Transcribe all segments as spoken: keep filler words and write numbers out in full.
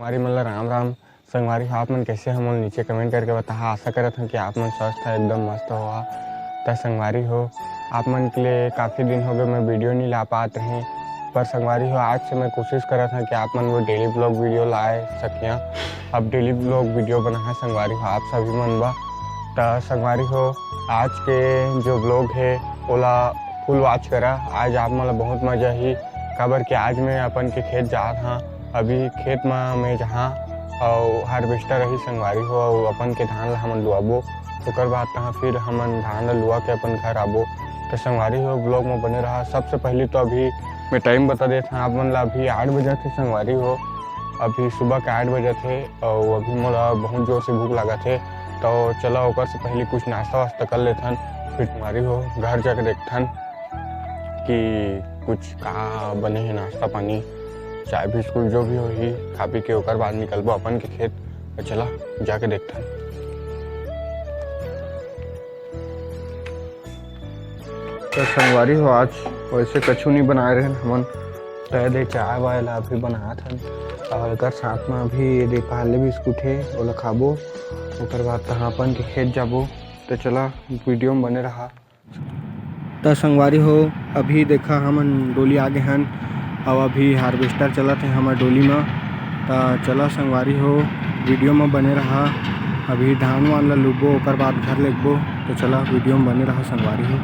संगवारी मन ला राम राम। संगवारी हो, आप मन कैसे हो, मोला नीचे कमेंट करके बताहा। आशा करत हूँ कि आप मन स्वस्थ है, एकदम मस्त होहा। त संगवारी हो, आप मन के लिए काफ़ी दिन हो गए मैं वीडियो नहीं ला पात रहे, पर संगवारी हो, आज से मैं कोशिश करत हूँ कि आप मन वो डेली ब्लॉग वीडियो लाए सकिया। अब डेली ब्लॉग वीडियो बनाहा संगवारी हो आप सभी मन बा। त संगवारी हो, आज के जो ब्लॉग है ओला फुल वॉच करा। आज आप मन ला बहुत मजा ही, काबर कि आज मैं अपन के खेत जात हाँ। अभी खेत मा मैं जहाँ अउ हार्वेस्टर रही संगवारी हो, अउ अपन के धान ला हमन लुआबो, ओकर बाद तहाँ फिर हमन धान ला लुआ के अपन घर आबो। तो संगवारी हो, ब्लॉग में बने रहा। सबसे पहले तो अभी मैं टाइम बता देत हूँ आप मन ला, अभी आठ बजे थे संगवारी हो, अभी सुबह के आठ बजे थे, अउ अभी मोला बहुत जोर से भूख लागत हे। तो चला ओकर से पहले कुछ नाश्ता वास्ता कर लेथन, फिर संगवारी हो घर जाके देखथन कि कुछ का बने हे नाश्ता पानी, चाय बिस्कुट जो भी होही, खा पी के ओकर बाद निकलबो अपन के खेत। तो चला जाके देखथन। तो संगवारी हो, आज वैसे कछु नहीं बनाए रहन हमन, तो ये दे चाय वाय ला अभी बनात हन, और एकर साथ में अभी ये दे पार्ले बिस्कुट हे, ओला खाबो, ओकर बाद तहाँ अपन के खेत जाबो। तो चला वीडियो में बने रहा। त संगवारी हो, अभी देखा हमन डोली आ गे हन, अउ अभी हार्वेस्टर चलत हे हमर डोली म। त चला संगवारी हो, वीडियो म बने रहा। अभी धान वान ल लुबो, ओकर बाद घर लेगबो। त चला वीडियो म बने रहा संगवारी हो।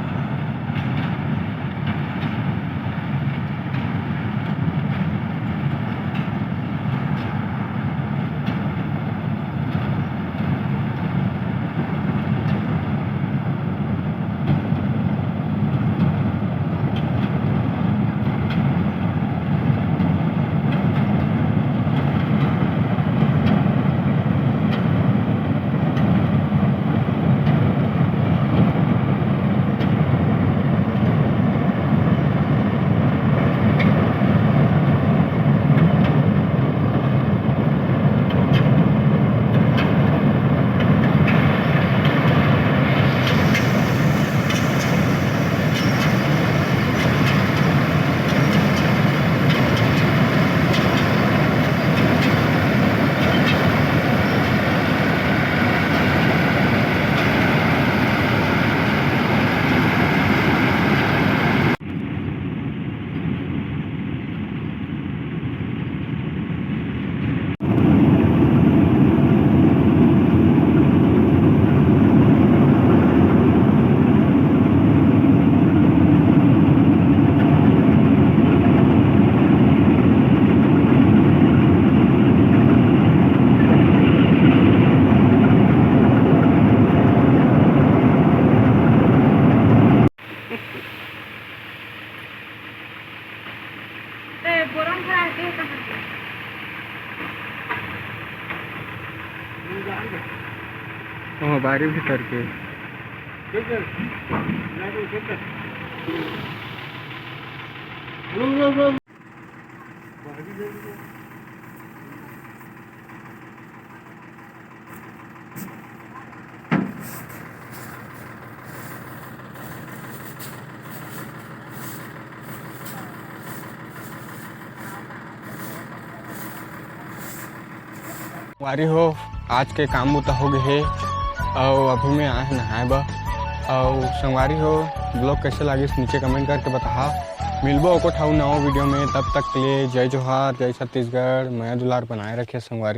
ए, बोरम भरा है, देख कहाँ के। वो बारी भीतर के। संगवारी हो, आज के काम बुता हो गए हे, अउ अभी मैं आए हँव नहाए बर। अउ संगवारी हो, ब्लॉग कैसे लागिस नीचे कमेंट करके बताहा। मिलबो ओको ठाऊ नवा वीडियो में, तब तक के लिए जय जोहार, जय छत्तीसगढ़, मया दुलार बनाए रखे संगवारी।